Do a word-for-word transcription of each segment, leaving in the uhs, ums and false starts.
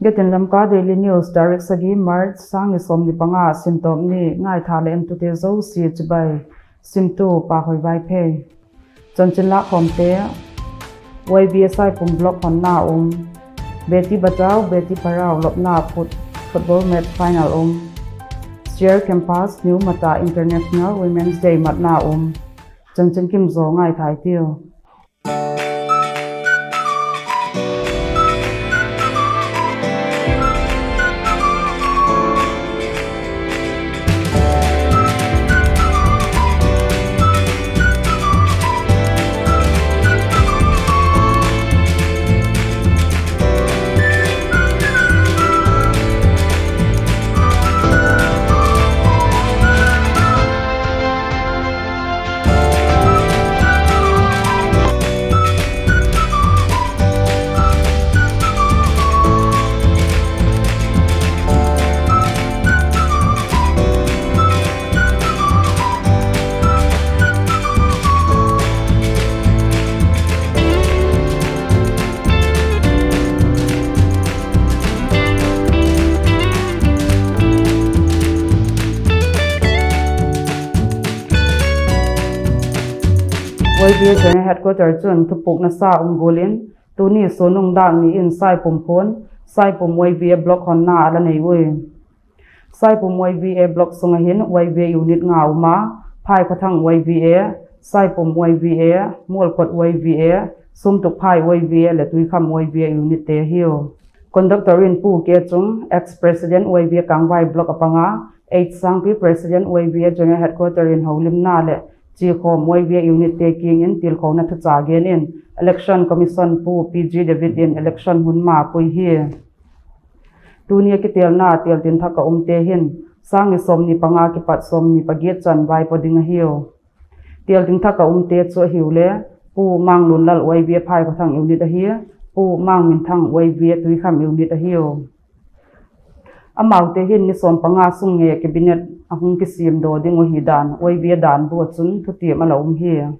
Getin Lamka Daily News, tarik sagi March, sang ni sawmnih panga, sintawp ni, ngaitha leh entute zosia chibai. Simtu, Pakhoi Vaiphei. Chanchin lakkhawmte: Y B A Saipum Block honna um. Beti Bachao, Beti Padhao lopna foot-, football match final um. Siar Campus, New Mata International Women's Day matna um. Chanchin kim zaw ngaitha i tiu. Y B A General Headquarter chun thupukna sa um gulin, tuni sunnung dak ni in Saipum khun, Saipum Y B A Block honna a la nei ui. Saipum Y B A Block sunga hin Y B A unit nga um a, Phaikhothang Y B A, Saipum Y B A, Mualkot Y B A, Sumtukphai Y B A leh Tuikham Y B A unit te ahi uh. Conductor in Pu K Chung, ex-president Y B A Kangvai Block a pang a, H Sangpi, president Y B A General Headquarter in houlimna leh chikhawm Y B A unit te kiang in tilkhouna thucha gen in, Election Commission Pu P G David in election hun mapui hi. Tuni a kitelna teltin thak a umte hin, sang ni sawmnih panga kipat sawmnih pagiat chan vaipo ding ahi uh. Teltin thak a umte chu ahi uleh, Pu Mang Lunlal Y B A Phaikhothang unit ahi, Pu Mang Minthang Y B A Tuikham unit ahi uh. Amaute hin ni sawm panga sung ngei cabinet a hung kisim daw ding uh hi dan, Y B A dan bu a chun thutiam a la um hi.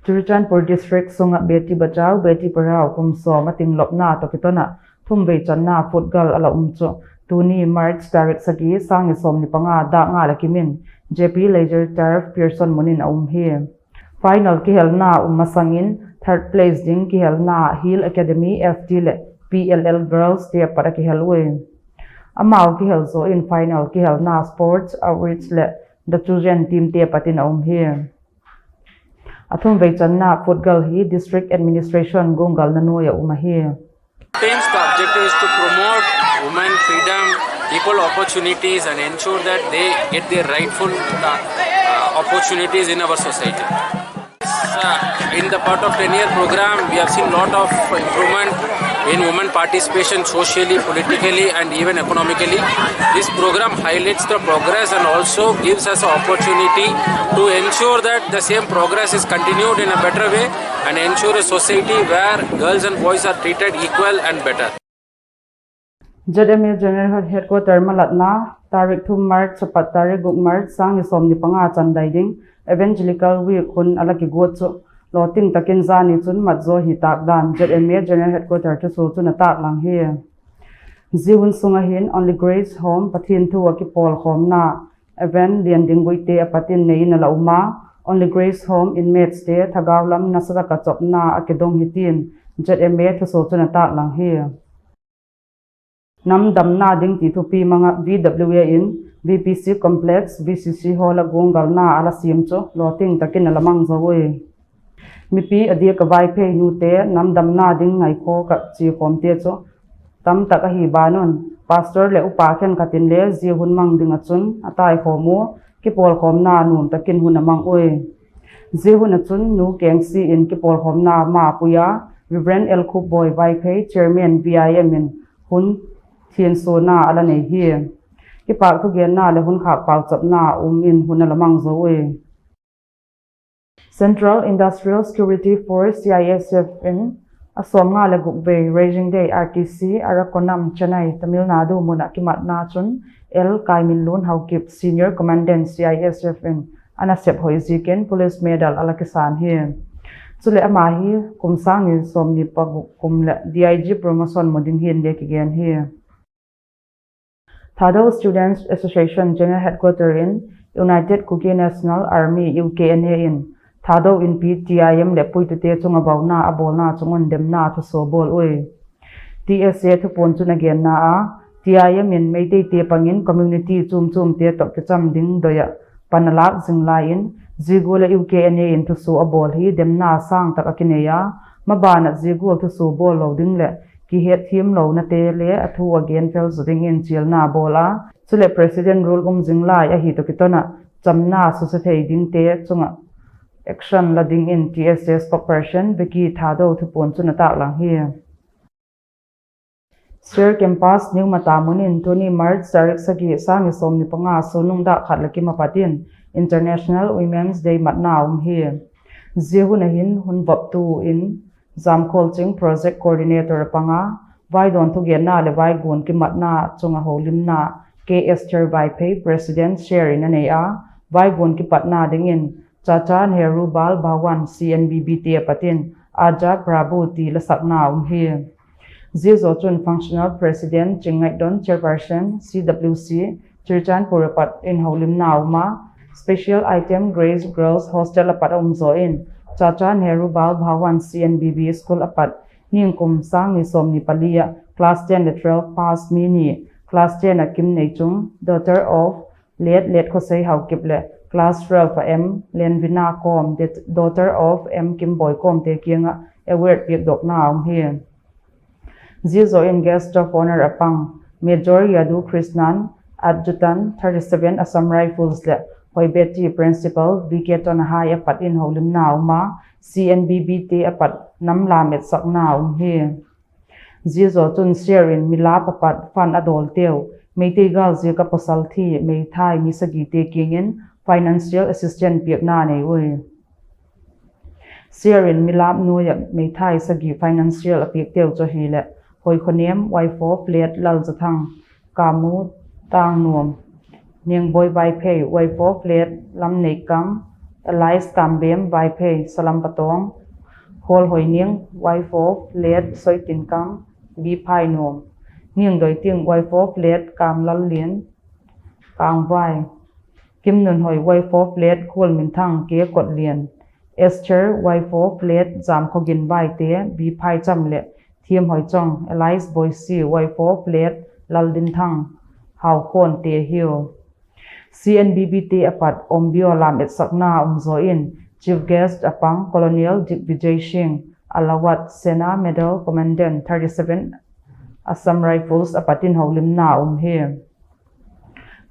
Churachandpur District sunga Beti Bachao, Beti Padhao kum sawm a ting lopna toh kitona thumvei channa foot gal a la um chu, tuni March tarik sagi, sang ni sawmnih panga, dak nga leh kim in J P Leisure Turf Pearson mun in a um hi. Final kihelna um masangin third place ding kihelna Hill Academy F T leh P L L Girls te apat a kihel ui. Amau kihel zoh in final kihelna Sports Outreach leh The Chosen Team te apat in a um hi. A thumvei channa foot gal hi District Administration gunggalna nuai a um ahi. Team's objective is to promote women freedom, equal opportunities, and ensure that they get their rightful, uh, uh, opportunities in our society. Uh, in the part of ten-year program, we have seen lot of improvement in women participation socially, politically, and even economically. This program highlights the progress and also gives us an opportunity to ensure that the same progress is continued in a better way and ensure a society where girls and boys are treated equal and better. Z M A General Headquarter malatna, tarik thum March apat tarik guk March, sang ni sawmnih panga chan dai ding Evangelical Week hun a la kigut chu, lawting takin zani chun mat zaw hi tak dan Z M A General Headquarter thusuak chun a taklang hi. Zia hun sunga hin Only Grace Home Pathian thu a kipawlkhawmna Reverend Lianding Guite apat in nei in a la um a, Only Grace Home inmates te thagau lam nasatak a chopna a kidong hi tin Z M A thusuak chun a taklang hi. Nam damna ding ti thupi manga V W A in V P C Complex, V C C Hall a gunggalna a la sim chu lawting takin a la mang zaw ui. Mipi a diak a Vaiphei nute nam damna ding ngaikhawk a chikhawmte chu tamtak ahi banun, Pastor leh upa khenkhat in leng zia hun mang ding a chun a taikhawm ua, kipawlkhawmna nuam takin hun a mang ui. Zia hun a chun Nu Kengsi in kipawlkhawmna mapui a, Reverend L Khupboi Vaiphei, Chairman V I M in hun thiansuahna a la nei hi. Kipahthugenna leh hun khak pauchapna um in hun a la mang zaw ui. Central Industrial Security Force, C I S F in a sawmnga leh guk vei Raising Day R T C, Arakonam, Chennai, Tamil Nadu mun a kimatna chun L Kaiminlun Haokip, Senior Commandant, C I S F in a nasep hoih ziakin Police Medal a la kisan hi. Chuleh ama hi kum sang nih sawmnih paguk kum leh D I G promotion mu ding hi'n le kigen hi. Thadou Students Association General Headquarter in United Kuki National Army, U K N A in Thadou Inpi T I M leh puitute chunga bauna a bawlna chung un demna thusuah bawl ui. T S A thupuan chun a genna ah, T I M in Meiteite pangin community chumchumte toh kicham ding doih ah pan a lak zing lai in, zia gual ah U K N A in thusuah a bawl hi demna sangtak a kinei a, maban ah zia gual thusuah bawl lou ding leh kihetthiam lounate le a thu a gen fel zaw dingin chialna a bawl a. Chuleh President Rule um zing lai ahi toh kiton ah chamna susia thei dingte chungah action la dingin T S A spokesperson Vicky Thadou thupuan chun a taklang hi. Sher Campus New Matamun in tuni March tarik sagih, sang nih sawmnih panga, sunnung dak khat leh kim apat in International Women's Day matna a um hi. Zia hun ah hin hun voptu in Zamkholching Project Coordinator a pang a, vaidawn thugenna leh vaigun kimatna chunga houlimna K Esther Vaiphei, President, Sher in a nei a, vaigun kipatna dingin Chacha Nehru Bal Bhawan, C N B B T apat in Aja Prabhu ti lasakna a um hi. Zia zoh chun Functional President Chingngaidon, Chairperson, C W C, Churachandpur apat in houlimna a um a, Special Item Grace Girls Hostel apat a um zaw in Chacha Nehru Bal Bhawan C N B B School apat ningkum, sang nih sawmnih pali ah class ten leh twelve pass mi nih, class ten a Kimneichung, daughter of Late Letkhosei Haokip leh class twelve a M Lenvina Kom, daughter of M Kimboi Kom te kiangah award piakdawkna a um hi. Zia zoh in Guest of Honour a pang Major Yadu Krishnan, Adjutant, thirty-seven Assam Rifles leh Hoibeti, Principal, V K Tonahai apat in houlimna a um a, C N B B te apat namlam etsakna a um hi. Zia zoh chun Sher in milap apat fund a dawlte uh, Meitei gal ziak a pasal thi, meithai mi sagihte kiangin financial assistance piakna nei ui. Sher in milap nuai ah meithai sagih financial a piakte uh chu hileh, Hoikhonem, wife of late Lalzathang, Kamu Tangnuam, Niangboi Vaiphei, wife of late Lamneikam, Alice Kambem Vaiphei, Salampatong, Kholhoiniang, wife of late Soitinkam, B Phainuam, Niangdoiting, wife of late Kamlallian, Kangvai, Kimnunhoi, wife of late Khualminthang, K Kotlian, Esther, wife of late Zamkhogin Vaite, B Phaicham leh Thiamhoichong, Alice Boisi, wife of late Laldinthang, Haukhon te ahi uh. C N B B te apat ombiaw lam etsakna a um zaw in Chief Guest a pang Colonel Digvijay Singh Alawat, Sena Medal Commandant, thirty-seven Assam Rifles apat in houlimna a um hi.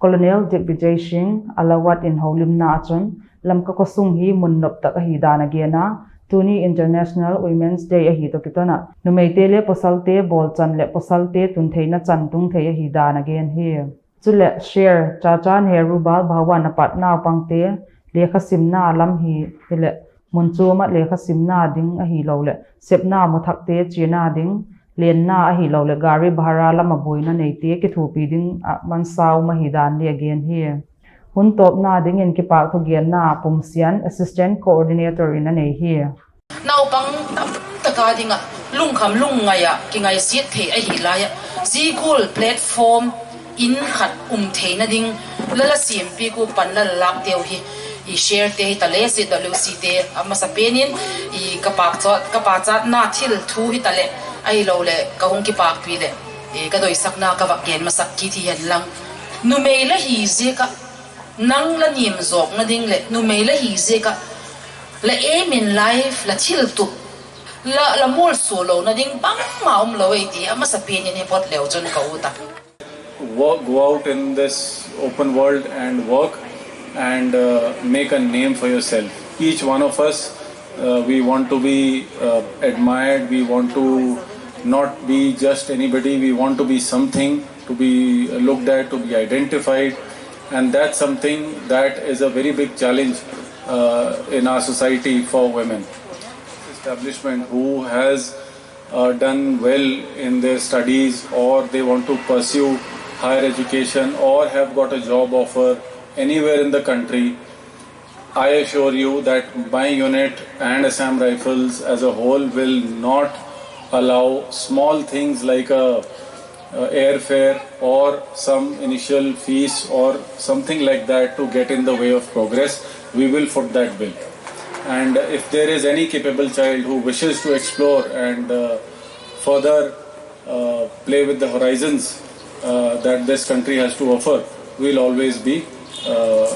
Colonel Digvijay Singh Alawat in houlimna ah chun Lamka khosung hi mun noptak ahi dan a gen a, tuni International Women's Day ahi toh kiton ah numeite leh pasalte bawlchan leh pasalte tuntheihna chan tung thei ahi dan a gen hi. Chuleh Sher, Chacha Nehru Bal Bhawan apat naupangte lekha simna lam hi, hileh mun chom ah lekha simna ding ahilouleh sepna muthakte chiana ding, lenna ahilouleh gari bhara lam a buaina neite kithupi ding ah mansa um ahi dan le a gen hi. Hun tawpna dingin kipahthu genna Pumsian, Assistant Coordinator in a nei hi. Naupang tamtak a ding ah lungkham lungngai a kingaihsiat theih ahi lai ah, zia gual platform in khat um theihna ding la la siampiak uh pan la la lakte uh hi, i Sher te hitaleh, C W C te, a masapen in i ka pahchawt, ka pahchatna thil thu hitaleh, ahilouleh ka hung kipahpih leh i ka doisakna ka va gen masak kit hi henlang. Numei la hi ziak ah, nang la niamzawkna ding leh numei la hi ziak ah la aim in life, la thil tup, la, la mualsualouhna ding bangmah umlou ei ti a masapen in hi pot leu chun ka ut a. Work, go out in this open world and work and, uh, make a name for yourself. Each one of us, uh, we want to be, uh, admired, we want to not be just anybody, we want to be something to be looked at, to be identified, and that's something that is a very big challenge, uh, in our society for women. Establishment who has, uh, done well in their studies, or they want to pursue higher education, or have got a job offer anywhere in the country, I assure you that my unit and Assam Rifles as a whole will not allow small things like a, a airfare or some initial fees or something like that to get in the way of progress. We will foot that bill. And if there is any capable child who wishes to explore and, uh, further, uh, play with the horizons, uh, that this country has to offer, we'll always be. Uh,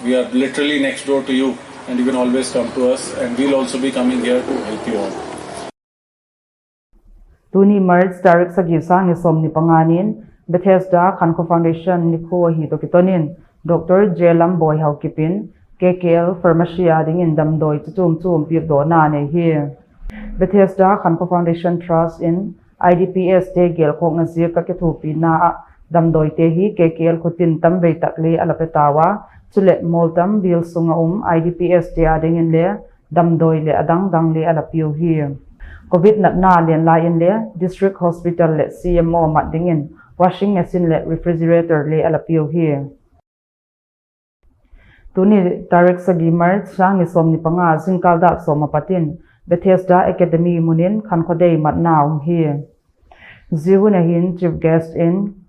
we are literally next door to you, and you can always come to us, and we'll also be coming here to help you all. Tuni March tarik sagih, sang ni sawmnih panga in Bethesda Khankho Foundation nikho ahi toh kitonin Doctor J Lamboi Haokip in K K L Pharmacy adingin damdawi chi chumchum piakdawhna nei hi. Bethesda Khankho Foundation Trust in I D Ps te gelkhawkna ziak a kithuahpihna ah damdawite hi K K L khutin tamveitak lei a la pe ta ua, chuleh Mawltam bial sunga um I D Ps te adingin leh damdawi leh adangdang lei a la pi uhi. Covid natna lian lai in leh District Hospital leh C M O mat dingin washing machine leh refrigerator lei a la pi uhi. Tuni tarik sagih March, sang ni sawmnih panga, zingkal dak sawm apatin Bethesda Academy munin khankho dei matna um hi. Zia hun ahin chief guest in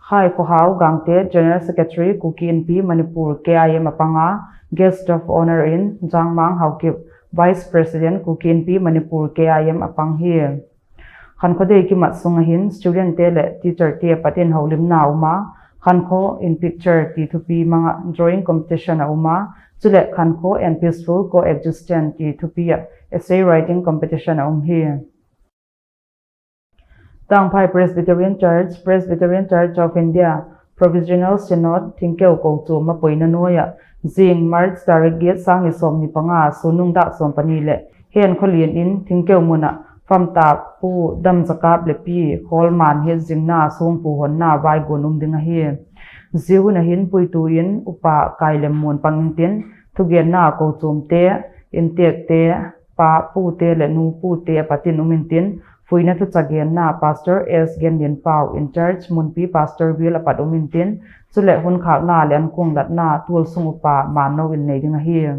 Khai Khohau Gangte, General Secretary Kuki Inpi Manipur K I M apanga, guest of honour in Jangmang Haokip, Vice President Kuki Inpi Manipur K I M apang hi. Khankho dei kimat sung ahin student te leh teacher te apatin houlimna a um a, Khankho in Picture ti thupi manga drawing competition a um a, chuleh Khankho and Peaceful Coexistence ti thupi ah essay writing competition a um hi. Tangphai Presbyterian Church, Presbyterian Church of India, Provisional Synod Thingkeu Kochuam a poina nuai ah, zing March tarik giat, sang ni sawmnih panga, sunnung dak sawm pani leh Hen Kholian in Thingkeu mun ah famtak Pu Damjakap leh Pi Kholman hetzingna sungpu honna vaigun um ding ahi. Zia hun ahin puitu in Upa Kailem Mun pang intin, thugenna kochuamte, inntekte, pa pute leh nu pute apatin um intin, fuina thuchah genna Pastor S Genlianpau in charge, munpi Pastor Bial apat um intin, chuleh hun khakna leh ankung latna tualsung upa Manno in nei ding ahi.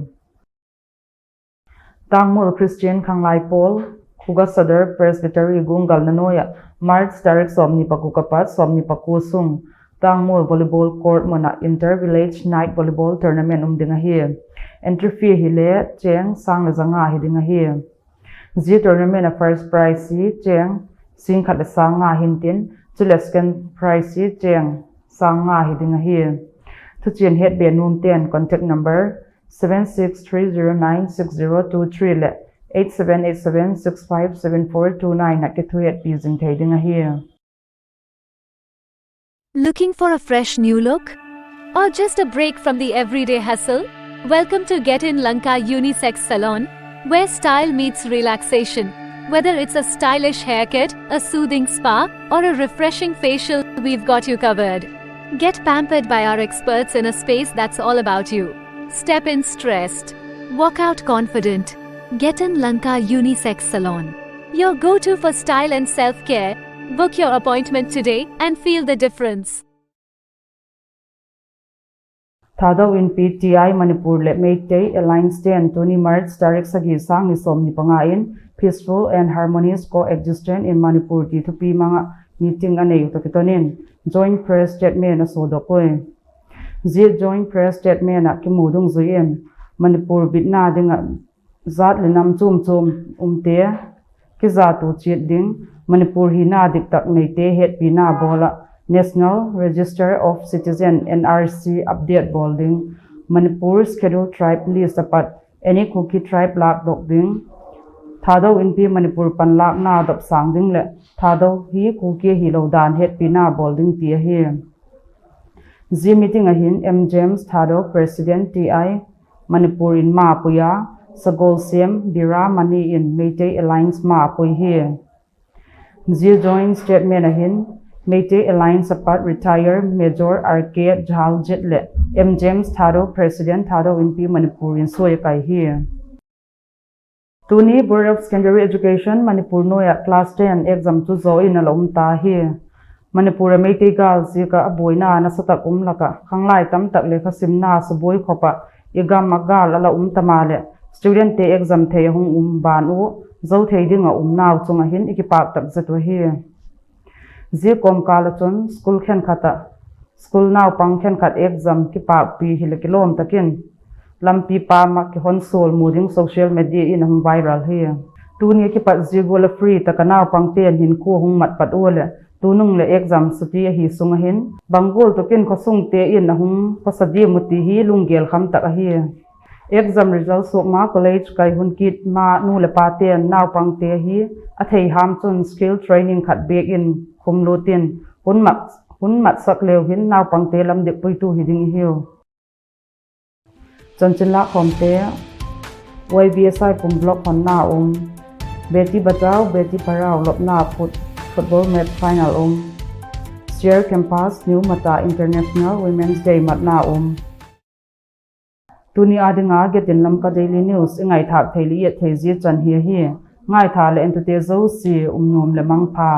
Tangmul Christian Khanglai Pawl, Khuga Sadar Presbytery Gungalna nuai ah, March tarik sawmnih pakup apat sawmnih pakup sung, Tangmul Volleyball Court mun ah Inter Village Night Volleyball Tournament um ding ahi. Entry fee hileh cheng sang leh zanga hi ding ahi. Zia tournament a first prize hi cheng singkhat leh sang nga hintin, chuleh second prize hi cheng sang nga hi ding ahi. Thuchian het be nuamten contact number seven six three zero nine six zero two three leh eight seven eight seven six five seven four two nine ah kithuahpih zing thei ding ahi. Looking for a fresh new look? Or just a break from the everyday hustle? Welcome to Get In Lanka Unisex Salon, where style meets relaxation. Whether it's a stylish haircut, a soothing spa, or a refreshing facial, we've got you covered. Get pampered by our experts in a space that's all about you. Step in stressed. Walk out confident. Get In Lanka Unisex Salon, your go-to for style and self-care. Book your appointment today and feel the difference. Thadou Inpi T I Manipur leh Meitei Alliance ten tuni March tarik sagih, sang ni sawmnih panga in Peaceful and Harmonious Coexistence in Manipur ti thupi manga meeting a nei uh toh kitonin joint press statement a sawtdok ui. Zia joint press statement ah kimu dungzui in Manipur bitna ding ah zat leh nam chumchum umte kizat uh chiat ding, Manipur hina diktak neite hetpihna bawl ah National Register of Citizen, N R C, update bawl ding, Manipur Scheduled Tribe list apat any Kuki tribe lakdok ding, Thadou Inpi Manipur panlakna dopsang ding leh Thadou hi Kuki hilou dan hetpihna bawl ding ti ahi. Zia meeting ahin M James Thadou, President T I Manipur in ma pui a, Sagolsem Biramani in Meitei Alliance ma pui hi. Zia joint statement ahin Meitei Alliance apat retire Major R K Jhaljet leh M James Thadou, President Thadou Inpi Manipur in suai kai hi. Tuni Board of Secondary Education Manipur nuai ah class ten exam chu zou in a la um ta hi. Manipur a Meitei gal ziak a buaina nasatak um lak ah khanglai tamtak lekhasimna subuai khop ah I gam a gal a la um ta mahleh, student te exam thei a hong um ban uh, zou thei ding a um nau chung ah hin i kipak tak zet uh ahi. Zia kawmkal ah chun school khenkhat ah, school naupang khenkhat exam kipakpi hileh kilawm takin lampi pam ah kihon sual mu ding social media in a hong viral hi. Tuni a kipat zia gual a free tak a naupangte'n hinkhua hong mat pat uleh, tunung leh exam chuti ahi sung ah hin, bang gual tukin khosungte in a hong khosa diam uh ti hi lunggel kham tak ahi. Exam result suak ma college kai hun kit ma nu leh pate'n naupangte hi a theiham chun skill training khat bek in khum lut in, hun mat, hun mat sak leu hin naupangte lam dikpuitu hi ding i hi uh. Chanchin lak khawmte, Y B S I kum block honna um, Beti Bachao, Beti Padhao lopna foot-, football match final um, Siar Campus, New Mata International Women's Day matna um. Tuni a dinga Getin Lamka Daily News i ngaithak thei leh i et thei zia chan hi ahi. Ngaitha leh entute zosia um nuam leh mangpha.